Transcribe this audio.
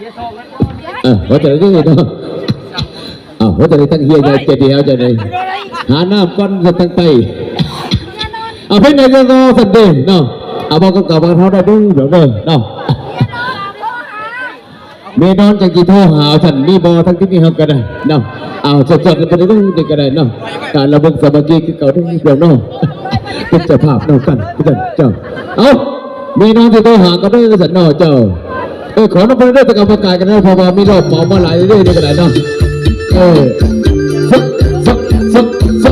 ເອີ ວ່າຈັ່ງໃດເນາະ ເອົາ ວ່າຈັ່ງໃດ ທັງເຮຍໃຫຍ່ໃຈດີເຮົາຈັ່ງໃດ ຫານ້ຳກ່ອນ ທັງໄປ ເອົາ ເປັນໃດກໍຊັ້ນເດ້ເນາະ ເອົາ ເວົ້າກັບເຂົາວ່າເຮົາໄດ້ເດີ ດອກເດີເນາະ ແມ່ນອນຈັ່ງຊິໂທຫາຊັ້ນ ມີບໍ່ ທາງທີ່ນີ້ເຮົາກໍໄດ້ເນາະ ເອົາ ສອດໆກັນໄປເດີ ນີ້ກໍໄດ້ເນາະ ການລະວົງສາມັກຄີຄືເກົ່າເດີ ດອກເນາະ ເປັນເຈົ້າພາບນຳກັນ ເຈົ້າ ເຈົ້າ ເອົາ ແມ່ນອນຊິໂທຫາກໍໄດ້ຊັ້ນເນາະ ເຈົ້າ. ເອີ ຂໍນຳເພິ່ນເດີ ແຕ່ກຳມະການກັນເນາະ ເພາະວ່າມີລອບເໝົາມາຫຼາຍເດ້ ນີ້ກໍໄດ້ເນາະ ເອີ ຊຶບ ຊຶບ ຊຶບ ຊຶ